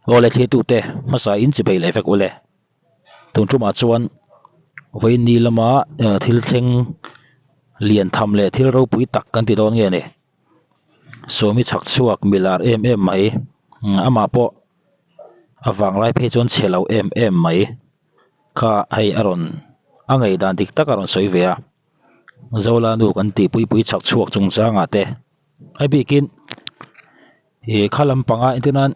Aw le thlirtute hmasa in chibei leh vek ule. Tun tumah chuan vawiin ni lama thil thleng lian tham leh thil ropui tak kan ti dawn nge ni. Sawmi chhak chhuak milar em em mai amah pawh a vanglai phei chuan chhe lo em em mai kha hei a rawn a ngaihdan dik tak a rawn sawi ve a. Zola nu kan tih pui pui chhak chhuak chungchangah te a bikin ih kha lampanga entir nan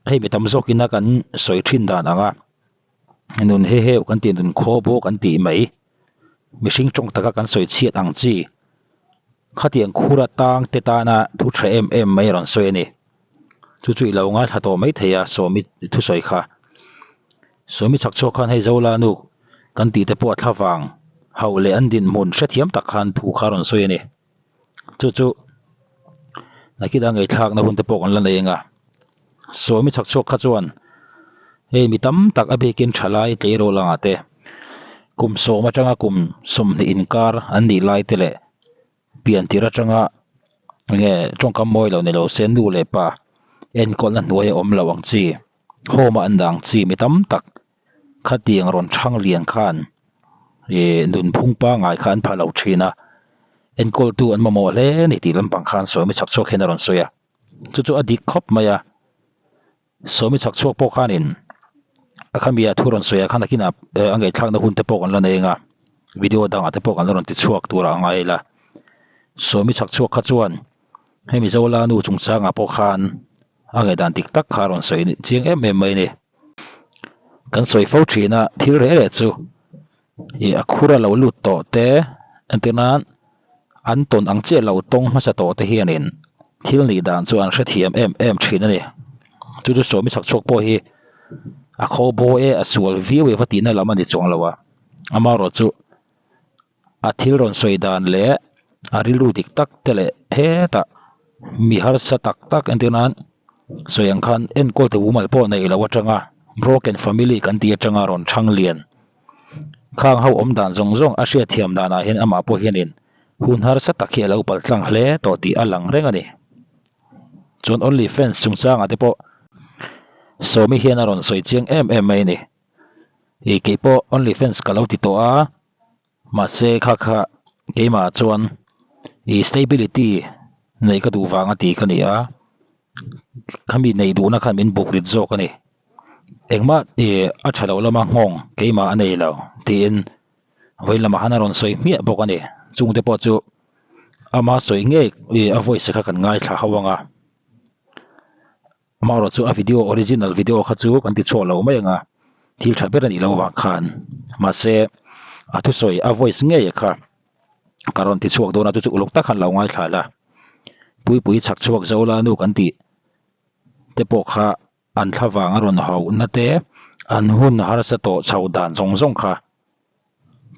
hei mi tam zawkin a kan sawi thin dan ang a nun he heu kan tih nun khaw bawk kan tih mai mihring tawng taka kan sawi chhiat ang chi khatiang khur atang te tana thu tha em em mai a rawn sawi a ni chu chu i lo ngaithla tawh maithei a sawmi thusawi kha sawmi chhak chhuak khan hei zola nu kan tih te pawh a thlavang hauh leh an dinhmun hrethiam tak khan thu kha a rawn sawi a ni. Chu chu nakina ngaihthlakna hun te pawh kan la nei ang a, sawmi chhak chhuak kha chuan hei mi tam tak a bikin thalai tleirawl angah te kum sawm atanga kum sawmhnih inkar an nih lai te leh pian tir atanga enge tawngkam mawi lo ni lo se nu leh pa enkawlna hnuai a awm lo ang chi home a an dah ang chi mi tam tak Khatiang rawn chhang lian khan ih nunphung pangngai kha an pha lo thin a, enkawltu an mamawh hle a ni tih lampang khan Sawmi chhak chhuak hian a rawn sawi a, chu chu a dik khawp mai a, Sawmi chhak chhuak pawh khanin a khami a thu rawn sawi ah khan nakinah a ngaihthlakna hun te pawh kan la nei ang a, video dangah te pawh kan la rawn ti chhuak tur a ngai ila, Sawmi chhak chhuak kha chuan hemi Zola nu chungchangah pawh khan a ngaihdan dik tak kha a rawn sawi chiang em em mai a ni. Kan sawi fo thin a, thil reh reh chu ih a khur a lo lut tawh te entir nan an tawn ang chiah lo tawng hmasa tawh te hianin thil nih dan chu an hrethiam em em thin a ni. Chu chu sawmi chhak chhuak pawh hi a khaw baw e a sual viau e va tihna lam a ni chuang lo a, amaherawh chu A thil rawn sawi dan leh a rilru dik tak te leh hetah mi harsa tak tak entir nan sawi ang khan enkawl te mumal pawh neih loh atanga broken family kan tih atanga rawn chhang lian khang ho awm dan zawng zawng a hriatthiam danah hian amah pawh hianin hun harsa tak hi a lo pal tlang hle tawh tih a lang reng a ni. Chuan only fans chungchangah te pawh Sawmi hian a rawn sawi chiang em em mai a ni. Ih keipawh only fans ka lo ti tawh a. Mahse kha kha keimah chuan ih stability neih ka duh vang a ti ka ni a, khami neih duhna khan min buk rit zawk a ni. Engmah ih a tha lo lama nghawng keimah a nei lo tiin vawiin lamah khan a rawn sawi hmiah bawk a ni. Chungte pawh chu ama sawi ngei ih a voice kha kan ngaithla ho ang a. Amaherawh chu a video original video kha chu kan ti chhuak lo mai ang a, thil tha ber a nih loh avang khan mahse a thusawi a voice ngei kha ka rawn ti chhuak dawn a chu chu uluk tak khan lo ngaithla la Puipui chhak chhuak zo la nu kan tih te pawh kha an thla vang a rawn hauh na te an hun harsa tawh chho dan zawng zawng kha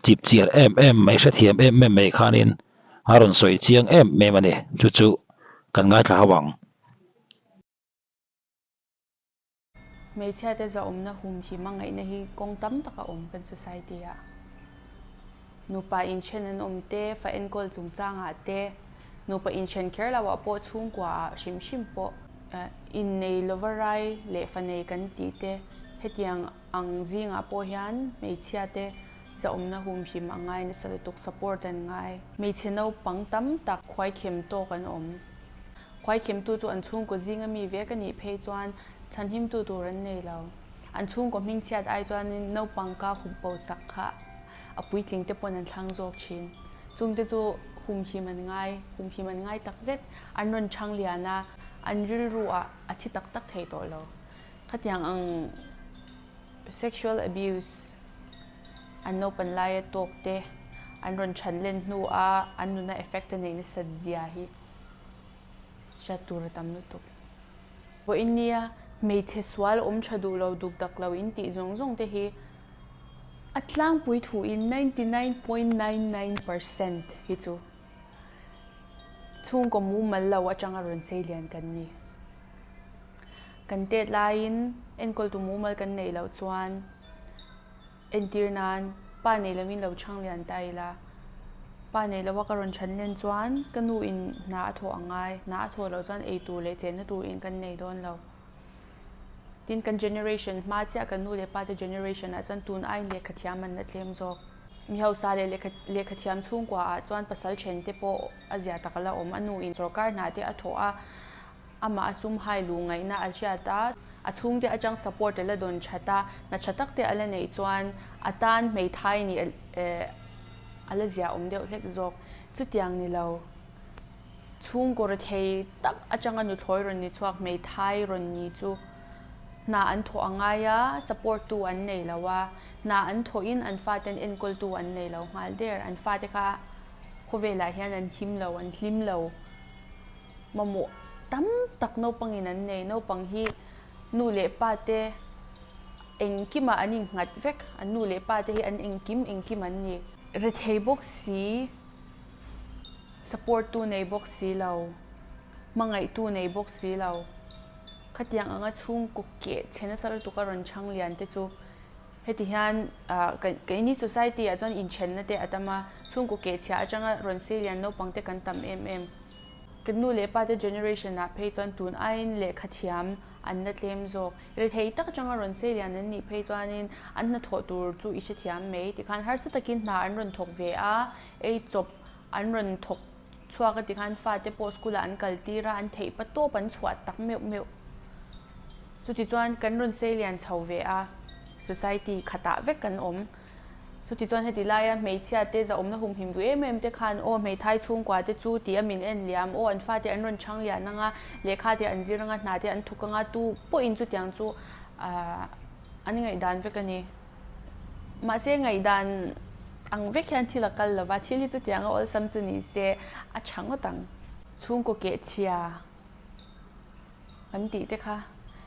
chip chiar em em mai hrethiam em em mai khanin a rawn sawi chiang em em a ni chu chu kan ngaithla ho ang. Hmeichhia te zahawmna hum him a ngaihna hi kawng tam tak a awm kan society ah. Nupa inthen an awm te, fa enkawl chungchangah te, nupa inthen kher lo ah pawh chhungkua ah hrim hrim pawh innei lova rai leh fa nei kan tih te hetiang Ang zingah pawh hian hmeichhia te zahawmna humhim a ngai nasa lutuk, support an ngai. Hmeichhe naupang tam tak khuaikhem tawk an awm. Khuaikhemtu chu an chhungkaw zinga mi vek a nih phei chuan chhanhimtu tur an nei lo. An chhungkaw hmingchhiat ai chuanin naupang ka hup bo sak kha a puitling te pawn an thlang zawk thin. Chungte chu humhim an ngai, humhim an ngai takzet. An rawn chhang lian a, an rilru ah a thi tak tak thei tawh lo. Khatiang ang sexual abuse an naupan laia tawk te an rawn chhan len hnu a an nuna effect a neih nasat zia hi hriat tur a tam lutuk. Vawiin nia hmeichhe sual awm tha duh lo duk dak lo in tih zawng zawng te hi a tlangpui thuin 99.99% hi chu chhungkaw mumal lo atanga rawn sei lian kan ni. Kan tet laiin enkawltu mumal kan neih loh chuan entir nan pa nei loin lo chhang lian ta ila, pa nei loa ka rawn chhan len chuan ka nu in hna a thawh a ngai, hna a thawh loh chuan ei tur leh chenna tur in kan nei dawn lo. Tin, kan generation hma chiah kan nu leh pa te generation ah chuan tun aiin lehkha thiam an la tlem zawk. Mi hausa leh lehkha lehkha thiam chhungkua ah chuan pasal then te pawh a zia tak a la awm. A nu in sorkar hna te a thawh a, amah a sum hai luh ngaihna a hriat a, a chhungte atang support a la dawn that a, hna tha tak te a la neih chuan a tan hmeithai nih a la zia awm deuh hlek zawk. Chutiang ni lo. Chhungkaw rethei tak atanga nuthlawi rawn ni chhuak hmeithai rawn ni chu hna an thawh a ngai a, support tu an nei lo a, hna an thawhin an fate an enkawl tu an nei lo nghal der. An fate kha khawvelah hian an him lo, an hlim lo. Mamawh tam tak naupangin an nei. Naupang hi nu leh pa te engkimah an innghat vek. An nu leh pa te hi an engkim engkim an ni. Rethei bawk si. Support tu nei bawk si lo, hmangaih tu nei bawk si lo, khatiang anga chhungkaw keh chhe nasa lutuk a rawn chhang lian te chu heti hian keini society ah chuan inthenna te a tam a, chhungkaw keh chhia atanga rawn sei lian naupang te kan tam em em. Kan nu leh pa te generation ah phei chuan tun aiin lehkha thiam an la tlem zawk. Rethei tak atanga rawn sei lian an nih phei chuanin an hnathawh tur chu i hrethiam mai tikhan harsa takin hna an rawn thawk ve a, ei chawp an rawn thawk chhuak a tikhan fate pawh school ah an kal tir a, an theih pa tawp an chhuah tak meuh meuh. Chutichuan kan rawn sei lian chho ve a, society khatah vek kan awm. Chutichuan heti laia hmeichhia te zahawmna humhim duh em em te khan aw hmeithai chhungkua te chu ti a min en liam, aw an fate an rawn chhang lian anga, lehkha te an zir anga, hna te an thuk anga tu pawhin chutiang chu an ngaihdan vek a ni. Mahse ngaihdan ang vek hian thil a kal lova, thil hi chutiang a awlsam chu ni se a tha ngawt ang. Chhungkaw kehchhia kan tih te kha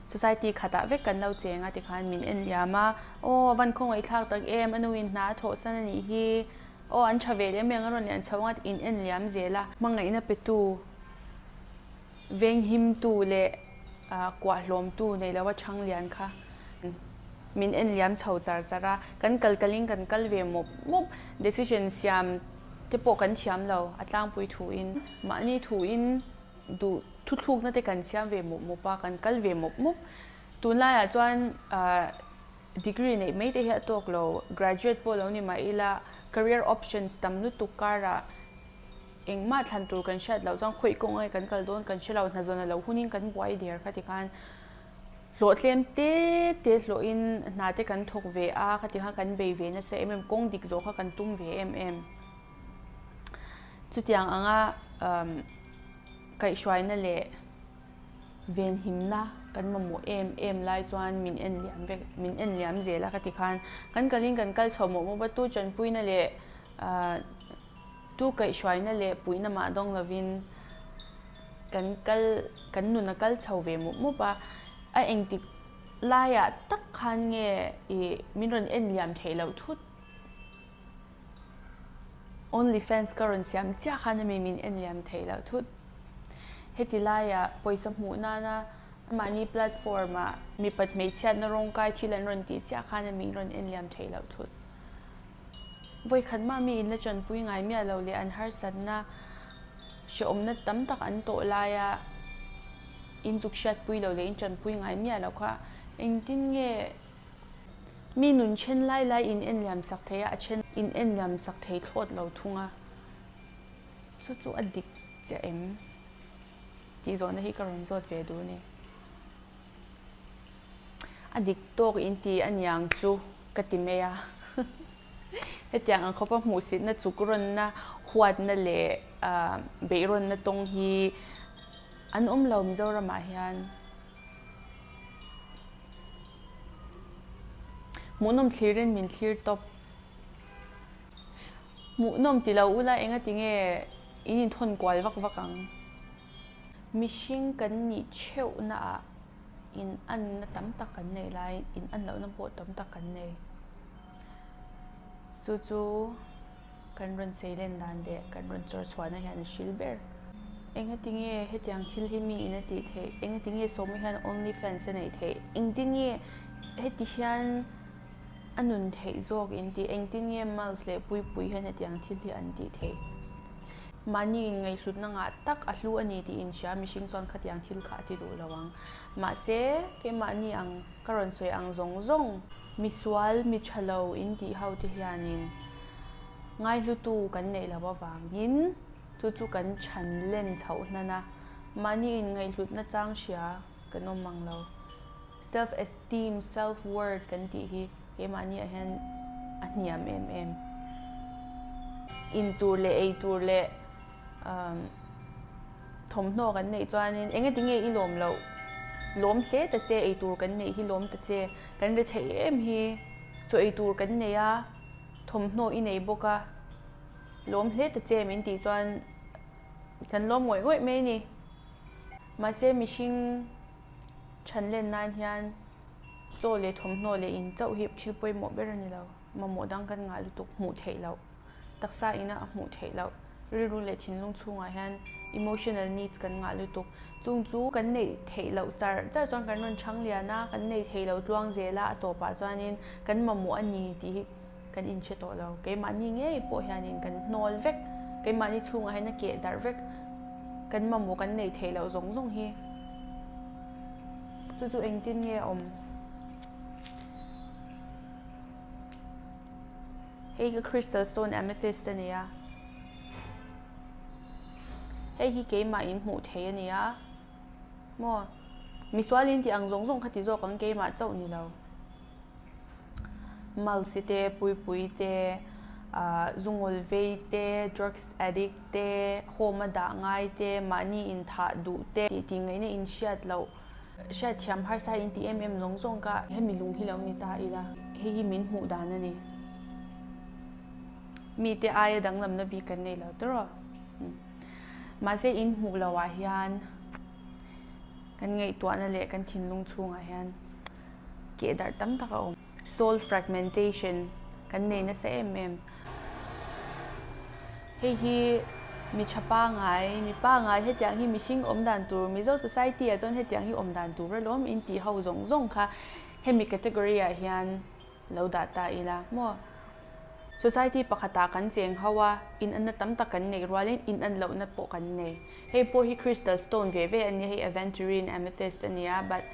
society khatah vek kan lo cheng a tikhan min en liam a, aw a van khawngaihthlak tak em, a nuin hna a thawhsan a nih hi, aw an tha ve lem em a rawn lian chho ang a in en liam zel a. Hmangaihna petu, venghimtu leh kuahhlawmtu nei lova chhang lian kha min en liam chho char char a, kan kal kalin kan kal ve mawp mawp, decision siam te pawh kan thiam lo a tlangpui thuin mahni thuin duh thuthlukna te kan siam ve mawp mawp a, kan kal ve mawp mawp. Tunlaiah chuan degree neih mai te hi a tawk lo, graduate pawh lo ni mah ila career options tam lutuk karah engmah thlan tur kan hriat loh chuan khawi kawng nge kan kal dawn kan hre lo, hnazawn a lo hunin kan buai der kha tikhan hlawh tlem te te hlawhin hna te kan thawk ve a kha tikhan kan bei ve nasa em em, kawng dik zawh kha kan tum ve em em. Chutiang anga kaihhruaina leh venhimna kan mamawh em em lai chuan min en liam vek min en liam zel a ka ti khan kan kalin kan kal chho mawh mawp a tu tanpuina leh tu kaihhruaina leh puihna mah dawng lovin kan kal kan nun a kal chho ve mawp mawp a a engtik laiah tak khan nge ih min rawn en liam theih loh thut. Only fans ka rawn siam chiah khan ami min en liam theih loh thut. Heti laiah pawisa hmuh nana mahni platform ah mipat hmeichhiatna rawngkai thil an rawn tih chiah khan ami rawn en liam theih loh thut. Vawikhat mah mi in la chanpui ngai miah lo leh an harsatna hrehawmna tam tak an tawh laia in zuk hriatpui lo leh in chanpui ngai miah loh kha engtin nge Mi nun then lai lai in en liam sak thei a, a then in en liam sak thei thlawt lo thung a. Chu chu a dik chiah em? Tih zawhna hi ka rawn zawt ve duh a ni. A dik tawk in ti a niang chu ka ti mai a. Hetiang ang khawpa hmuhsitna chuk rawnna, huatna leh beihrawnna tawng hi an awm lo Mizoramah hian. Hmuhnawm thlirin min thlir tawp. Hmuhnawm ti lo ula enga tinge in inthawn kual vak vak ang. Mihring kan nih theuhna ah in anna tam tak kan nei lai in an lohna pawh tam tak kan nei. Chu chu. Kan rawn seilen dan leh kan rawn chawr chhuahna hian a hril ber. Engati nge hetiang thil hi mi in a tih theih? Engati nge Sawma hian only fans a neih theih? Engtin nge heti hian a nun theih zawk in tih? Engtin nge Miles leh Puipui hian hetiang thil hi an tih theih? Mahni inngaihhlutna ngah tak a hlu a ni tih inhria mihring chuan khatiang thil kha a ti duh lo ang. Mahse, keimahni ang ka rawn sawi ang zawng zawng, misual, mi tha lo in tih ho te hianin ngaihlutu kan neih loh avangin chu chu kan chhan len chhoh hnan a, mahni inngaihhlutna chang hria kan awm mang lo. Self esteem, self worth kan tih hi keimahni ah hian a hniam em em. In tur leh ei tur leh thawmhnaw kan neih chuanin eng eti nge i lawm loh? Lawm hle ta che, ei tur kan neih hi lawm ta che, kan ri theih em hi chaw ei tur kan nei a, thawmhnaw i nei bawk a, lawm hle ta che min tih chuan kan lawm ngawih ngawih mai a ni. Mahse mihring. Chhan len nan hian chaw leh thawmhnaw leh in chauh hi thil pawimawh ber a ni lo. Mamawh dang kan ngah lutuk hmuh theih loh, taksa ina a hmuh theih loh, rilru leh thinlung chhungah hian emotional needs kan ngah lutuk. Chung chu kan neih theih loh char char chuan kan rawn chhang lian a, kan nei thei lo tluang zel a, a tawpah chuanin kan mamawh a ni tih hi kan inhre tawh lo. Keimahni ngei pawh hianin kan hnawl vek, keimahni chhungah hian a keh darh vek, kan mamawh kan neih theih loh zawng zawng hi. Chu chu engtin nge a awm? Hei ka crystal stone amethyst a ni a, hei hi keimah in hmuh theih a ni a, maw? Misual in tih ang zawng zawng kha ti zawk ang keimah chauh ni lo. Malsi te, puipui te, zungawl vei te, drugs addict te, home a dah ngai te, mahni inthah duh te tih tih ngaihna in hriat loh, hriatthiam harsa in tih em em zawng zawng ka hemi lung hi lo ni ta ila, hei hi min hmuh dan a ni. Mite aia danglamna bik kan nei lo tawrh aw. Mahse in hmuh loh ah hian kan ngaihtuahna leh kan thinlung chhungah hian keh darh tam tak a awm. Soul fragmentation kan nei nasa em em. Hei hi mi tha pangai, mi pangai hetiang hi mihring awm dan tur, Mizo society ah chuan hetiang hi awm dan tur alawm in tih ho zawng zawng kha hemi category ah hian lo dah ta ila maw. Society pakhatah kan cheng ho a, inanna tam tak kan neih rualin inan lohna pawh kan nei. Hei pawh hi crystal stone ve ve a nia, hei aventurine amethyst a nia but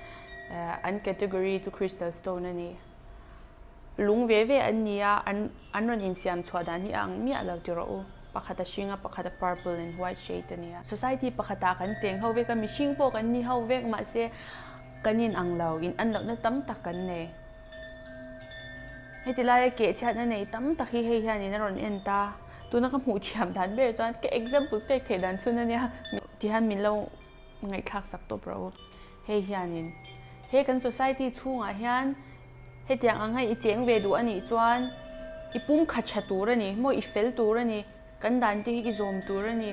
an category chu crystal stone a ni. Lung ve ve an nia, an an rawn insiam chhuah dan hi a ang miah lo ti rawh u. Pakhat a hring a, pakhat a purple and white shade a nia. Society pakhatah kan cheng ho vek a, mihring pawh kan ni ho vek mahse kan inang lo, inan lohna tam tak kan nei. Heti laia keh chhiatna nei tam tak hi hei hianin a rawn en ta. Tuna ka hmuh thiam dan ber chuan ka example pek theih dan chhun a nia tihian min lo ngaihthlak sak tawp rawh u. Hei hianin he kan society chhungah hian hetiang ang hei i cheng ve duh a nih chuan i pum khat tha tur a ni maw i fel tur a ni kan dan te hi i zawm tur a ni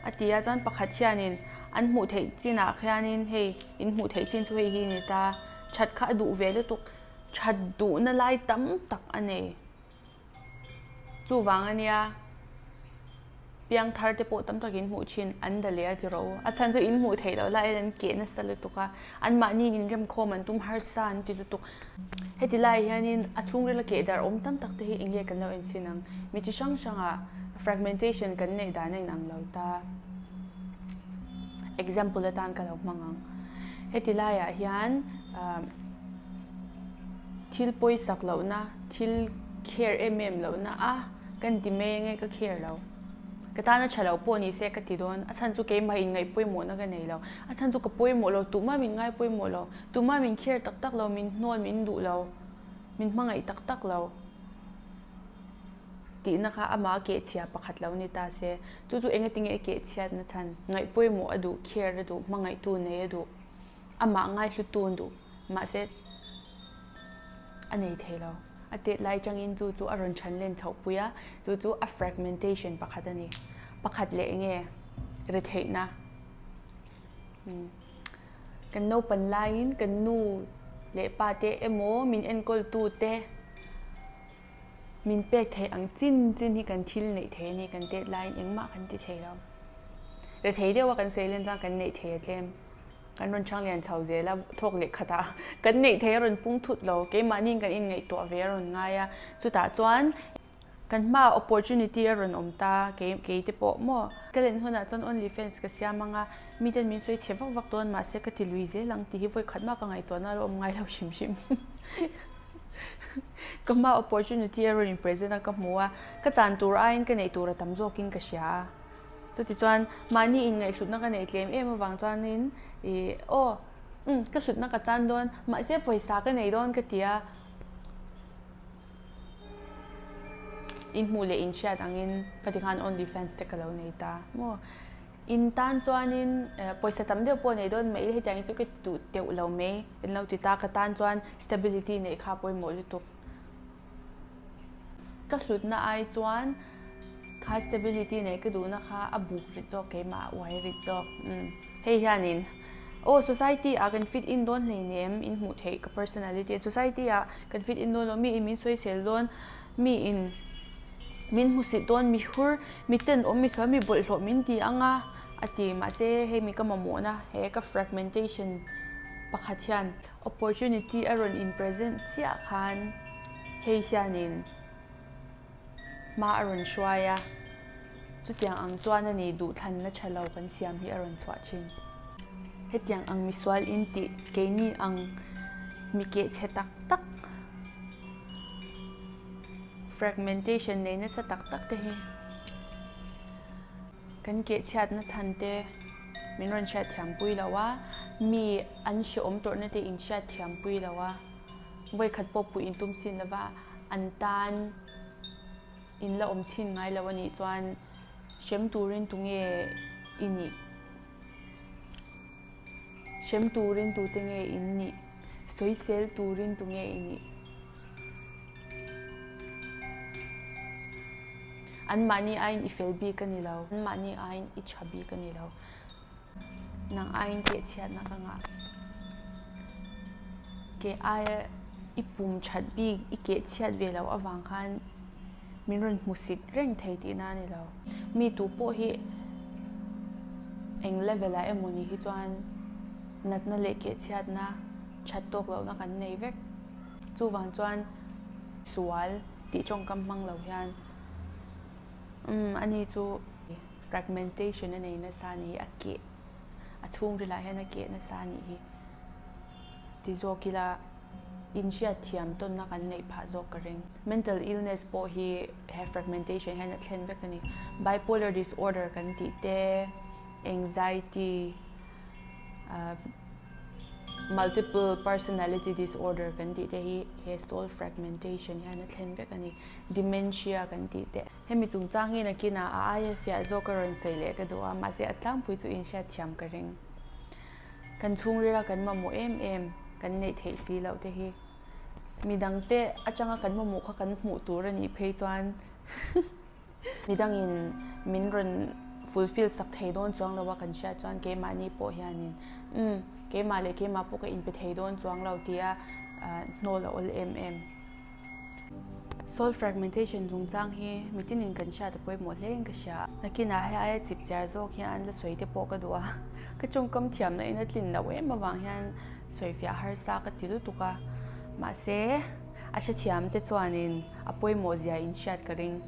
a ti a chuan pakhat hianin an hmuh theih chinah khianin hei in hmuh theih chin chu hei hi a ni ta that kha a duh ve lutuk that duhna lai tam tak a nei chuvang a nia piang thar te pawh tam takin hmuh thin an da leh a ti rawh u a chhan chu in hmuh theih loh laiin an keh nasa lutuk a anmahni inremkhawm an tum harsa an ti lutuk heti laiah hianin a chhungril a keh darh awm tam tak te hi eng nge kan lo enchhin ang mi chi hrang hrangah fragmentation kan neih dan a inang lo ta example atan ka lo hmang ang heti laiah hian ah thil pawisak lohna thil care em em lohna a kan ti mai ange ka care lo ka tana tha lo pawh ni se ka ti dawn a chhan chu keimah in ngaih pawimawhna ka nei lo a chhan chu ka pawimawh lo tumah min ngai pawimawh lo tumah min care tak tak lo min hnawl min duh lo min hmangaih tak tak lo tihna kha amah a keh chhia pakhat lo ni ta se chu chu engatinge a keh chhiatna chhan ngaih pawimawh a duh care a duh hmangaihtu nei a duh amah ngaihlutu an duh mahse a nei thei lo. A tet lai atangin chu chu a rawn chhan len chhoh pui a, chu chu a fragmentation pakhat a ni. Pakhat leh enge ri theihna kan naupan laiin kan nu leh pa te emaw min enkawl tu te min pek theih ang chin chin hi kan thil neih thei a ni kan tet laiin engmah kan ti thei lo. Ri thei deuha kan sawi len chuan kan neih thei a tlem. Kan rawn chhang lian chho zel a, thawk leh khat ah kan neih thei a rawn pung thut lo, keimahniin kan inngaihtuah ve a rawn ngai a, chutah chuan Kan hmaah opportunity a rawn awm ta, kei kei te pawh maw? Ka len hunah chuan only fans ka siam ang a, miten min sawi chhe vak vak dawn mahse ka ti lui zel ang tih hi vawi khat mah ka ngaihtuahna a la awm ngai lo hrim hrim. Ka hmaah opportunity a rawn in present a ka hmu a, ka chan tur aiin ka neih tur a tam zawkin ka hria a. Chutichuan mahni inngaihhlutna ka neih tlem em avang chuanin ih aw umm ka hlutna ka chan dawn mahse pawisa ka nei dawn ka ti a. In hmuh leh in hriat angin ka ti khan only fans te ka lo nei ta maw. In tan chuanin pawisa tam deuh pawh nei dawn mai ila hetiang hi chu ka ti duh teuh lo mai in lo ti ta ka tan chuan stability neih kha a pawimawh lutuk. Ka hlutna ai chuan kha stability neih ka duhna kha a buk rit zawk keimah a uai rit zawk umm hei hianin aw society ah kan fit in dawn hleinem in hmuh theih ka personality a society ah kan fit in dawn lo mi in min sawisel dawn mi in min hmusit dawn mi hur mi tenawm mi sual mi bawlhhlawh min ti ang a a ti mahse hei mi ka mamawhna he ka fragmentation pakhat hian Opportunity a rawn in present chiah khan hei hianin hma a rawn hruai a, chutiang ang chuan a ni duhthlanna tha lo kan siam hi a rawn chhuah thin. Hetiang ang misual in tih keini ang mi keh chhe tak tak, fragmentation nei nasa tak tak te hi kan keh chhiatna chhan te min rawn hriat thiam pui lo a, mi an hrehawm tawrhna te in hriat thiam pui lo a, vawikhat pawh puih in tum chin lova an tan in la awm chhin ngai lo a nih chuan hrem turin tunge i nih? Hrem turin tute nge in nih? Sawisel turin tunge i nih? Anmahni aiin i fel bik a ni lo. Anmahni aiin i tha bik a ni lo. Nang aiin kehchhiatna ka ngah. Keh aia i pum that bik, i kehchhiat ve loh avang khan min rawn hmusit reng thei tihna a ni lo. Mi tu pawh hi eng level ah emaw ni hi chuan natna leh kehchhiatna that tawk lohna kan nei vek. Chuvang chuan sual tih tawngkam hmang lo hian umm ani chu fragmentation a nei nasa a ni hi a keh a chhungrilah hian a keh nasa a nih hi ti zawk ila inhriat thiam tawnna kan neih phah zawk ka ring. Mental illness pawh hi he fragmentation hian a thlen vek a ni. Bipolar disorder kan tih te, anxiety, Multiple personality disorder kan tih te hi he soul fragmentation hian a thlen vek a ni. Dementia kan tih te. Hemi chungchang hi nakinah a aia fiah zawk a rawn sawi leh ka duh a, mahse a tlangpui chu inhriat thiam ka ring. Kan chhungrila kan mamawh em em kan neih theih si loh te hi midangte atanga kan mamawh kha kan hmuh tur a nih phei chuan Midangin min rawn fulfill sak thei dawn chuang lo a kan hriat chuan keimahni pawh hianin umm keimah leh keimah pawh ka inpe thei dawn chuang lo tia hnawl a awl em em. Soul fragmentation chungchang hi mitinin kan hriat a pawimawh hle in ka hria. Nakinah hei aia chip chiar zawk hian la sawi te pawh ka duh a, ka tawngkam thiamna in a tlin loh em avang hian sawifiah harsa ka ti lutuk a, mahse a hrethiam te chuanin a pawimawh zia in hriat ka ring.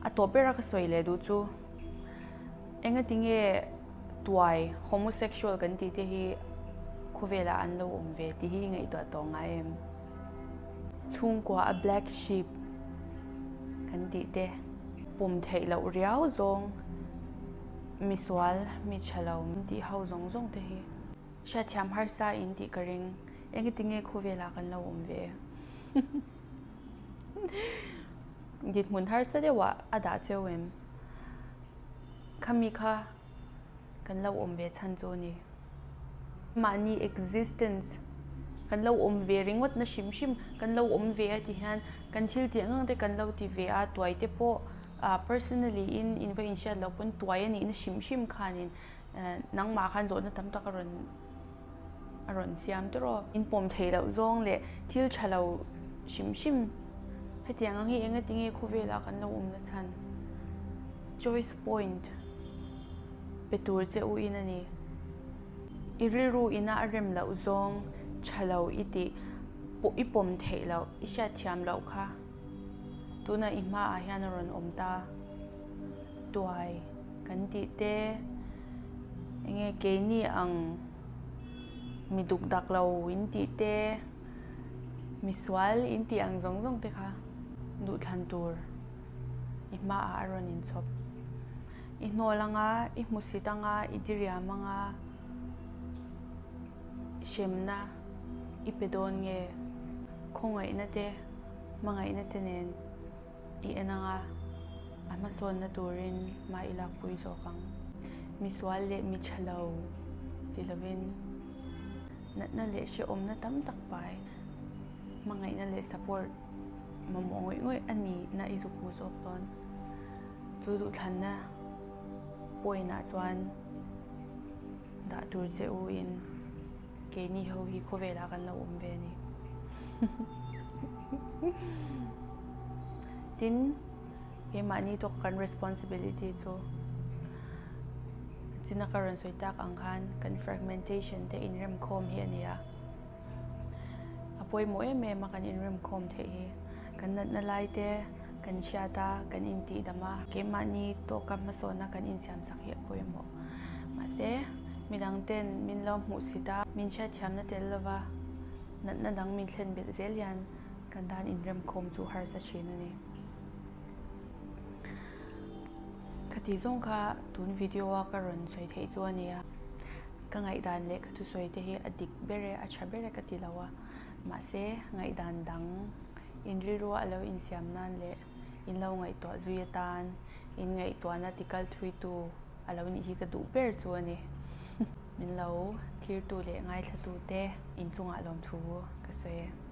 A tawp ber a ka sawi leh duh chu engati nge tuai homosexual kan tih te hi khawvelah an lo awm ve tih hi i ngaihtuah tawh ngai em? Chhungkua a black sheep kan tih te pawm theih loh riau zawng misual mi tha lo tih ho zawng zawng te hi hriatthiam harsa in tih ka ring. Engati nge khawvelah kan lo awm ve? Dinhmun harsa deuhah a dah cheu em? Khami kha kan lo awm ve chhan chu a ni. Mahni existence kan lo awm ve ringawt na hrim hrim kan lo awm ve a ti hian kan thil tih ang ang te kan lo ti ve a, tuai te pawh personally in in va inhriat loh pawn tuai a nihna hrim hrim khanin nangmah khan zawhna tam tak a rawn a rawn siam tawrh aw. In pawm theih loh zawng leh thil tha lo hrim hrim hetiang ang hi engati nge khawvelah kan lo awm na chhan choice point pe tur che u in a ni. I rilru ina a rem loh zawng tha lo i tih pawh i pawm theih loh i hriat thiam loh kha. Tunah i hmaah hian a rawn awm ta. Tuai kan tih te, enge keini ang mi duk dak lo in tih te, misual in tih ang zawng zawng te kha duhthlan tur i hmaah a rawn inchhawp. I hnawl anga, i hmusit anga, i diriam anga hremna i pe dawn nge? Khawngaihna te, hmangaihna te nen i en anga a hmasawnna turin hma i lakpui zawk ang. Misual leh mi tha lo ti lovin natna leh hrehawmna tam tak pai hmangaihna leh support mamawh ngawih ngawih a nihna i zuk hmu zawk dawn. Chu duhthlanna point ah chuan dah tur che u in keini ho hi khawvelah kan lo awm ve a ni. Tin, keimahni tawk kan responsibility chu china ka rawn sawi tak ang khan kan fragmentation te inremkhawm hi a ni a. A pawimawh em em a kan inremkhawm theih hi. Kan natna lai te kan hriat a, kan intihdam a, keimahni tawka hmasawnna kan insiamsak hi a pawimawh. Mahse, midang ten min lo hmuh sit a, min hriatthiamna tel lova natna dang min thlen belh zel hian kan tan inremkhawm chu harsa thin a ni. Ka tih zawng kha tun video a ka rawn sawi theih chu a ni a. Ka ngaihdan leh ka thusawi te hi a dik ber e, a tha ber e ka ti lo a, mahse ngaihdan dang in rilrua a lo insiam nan leh in lo ngaihtuah zui atan in ngaihtuahna tikal thuitu a lo nih hi ka duh ber chu a ni. Min lo thirtu leh ngaithlatu te inchungah lawmthu ka sawi e.